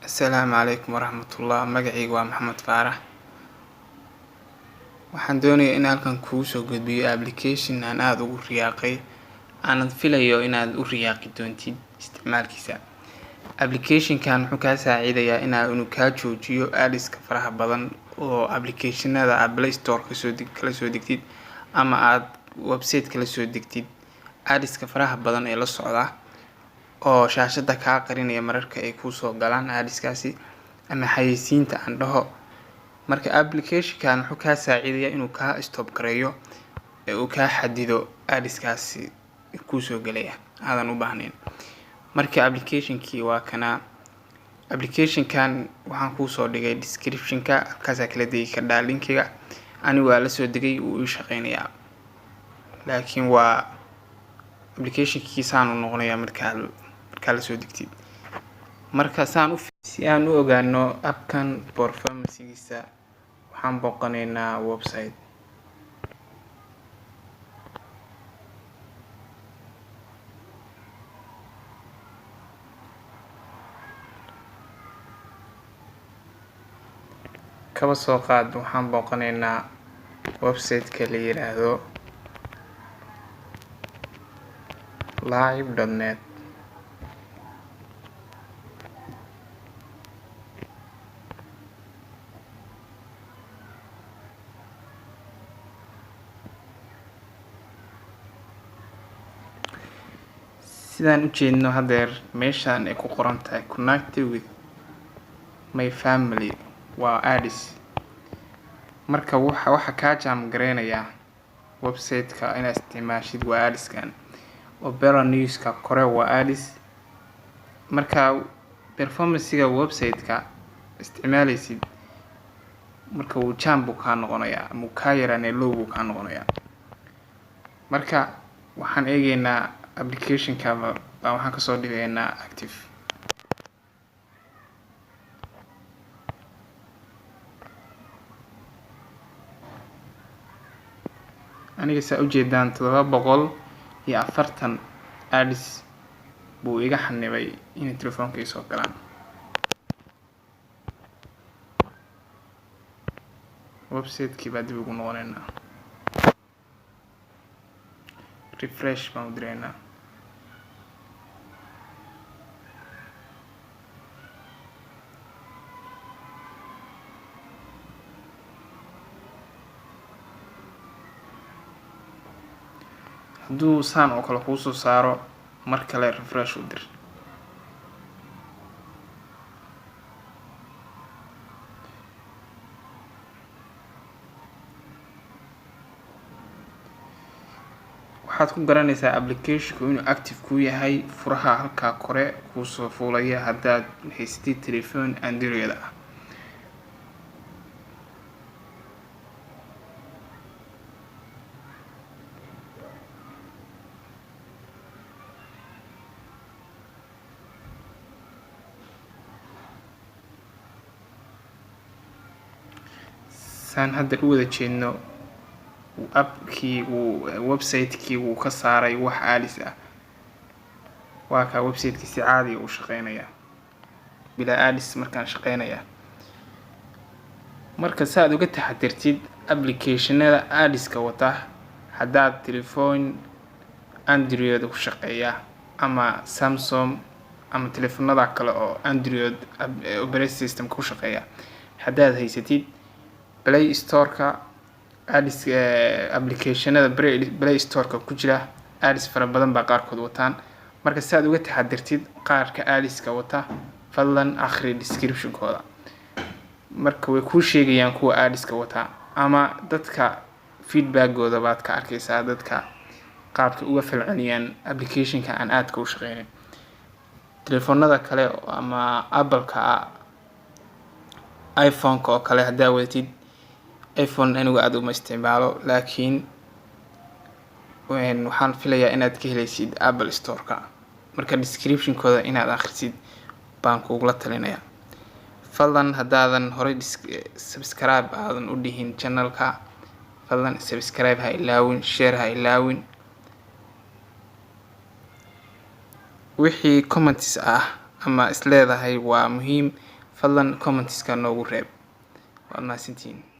Asalaamu calaykum waraxmatullah. Magacayga waa Maxamed Faarax. Waxaan doonayaa in halkan kugu soo gudbiyo application aan aada ugu riyaaqay, aanad filayo inaad u riyaaqi doontid isticmaalkiisa. Applicationkan wuxuu kaa saacidayaa inuu kaa joojiyo adska faraha badan oo applicationada aad Play Store kasoo kala soo degtid ama aad website kala soo degtid, adska faraha badan ee la socda oo shaashada kaa qarinaya mararka ay kuusoo galaan adskaasi ama xayeysiinta aan dhaho. Marka applicationkan wuxuu kaa saacidayaa inuu kaa stop gareeyo ee uu kaa xadido adskaasi kuusoo gelaya aadan u baahnayn. Marka applicationkii waa kana. Applicationkan waxaan kuusoo dhigay descriptionka, halkaasaa kala degi kardhaa linkiga. Anigu waa lasoo degay, wuu ii shaqeynayaa, laakiin waa applicationkii saan u noqonayaa markaa lasoo degtid. Marka saan u si aan u ogaano appkan performancegiisa, waxaan booqaneynaa website. Kaba soo qaad waxaan booqaneynaa website-ka la yiraahdo laacib.net. Sidaan ujeedno hadeer, meeshaan ay ku qoran tahay "Connected with my family" waa ads. Marka waxa kaa jam gareynayaa website-ka inaad isticmaashid waa adskan. Opera Newska kore waa ads. Marka performancega website-ka isticmaaleysid marka wuu jam buu kaa noqonayaa ama uu kaa yaraanaya, low buu kaa noqonayaa. Marka waxaan eegeynaa applicationka baa waxaan kasoo dhigaynaa active. Aniga saa ujeedaan, 740 ads buu iga xanibay inay telefoonka isoo galaan. Website-kii baa dib ugu noqoneynaa, refresh baan u direynaa. Hadduu saan oo kale kuusoo saaro, mar kale refresh u dir. Waxaad ku garanaysaa applicationku inuu active ku yahay furaha halkaa kore kuusoo fuulaya haddaad haysatid telephone Android ah. Saan hadda u wada jeedno, appkii wuu website-kii wuu ka saaray wax ads ah. Waa kaa website-kii si caadiga u shaqeynaya, bilaa ads markaan shaqeynaya. Marka si aad uga taxadirtid applicationada adska wata, haddaad telephone Android ku shaqeeya ama Samsung ama telefoonada kale oo Android operating system ku shaqeeya haddaad haysatid, Play Store-ka ads, applicationada Play Store-ka ku jira ads fara badan baa qaarkood wataan. Marka si aad uga taxadirtid qaarka adska wata, fadlan akhri description-kooda. Marka way kuu sheegayaan kuwa adska wata, ama dadka feedbackooda baad ka arkeysaa, dadka qaabka uga falceliyaan applicationka aan aadka u shaqeynin. Telefoonada kale ama Apple-ka ah, iPhone-ka oo kale haddaa wadatid, iPhone anigu aada uma isticmaalo, laakiin waxaan filayaa inaad ka heleysid Apple Store-ka. Marka description-kooda inaad akhrisid baan kugula talinayaa. Fadlan haddaadan horey subscribe aadan u dhihin channelka, fadlan subscribe ha ilaawin, share ha ilaawin. Wixii comments ah ama isleedahay waa muhiim. Fadlan commentska noogu reeb. Waad mahadsantihiin.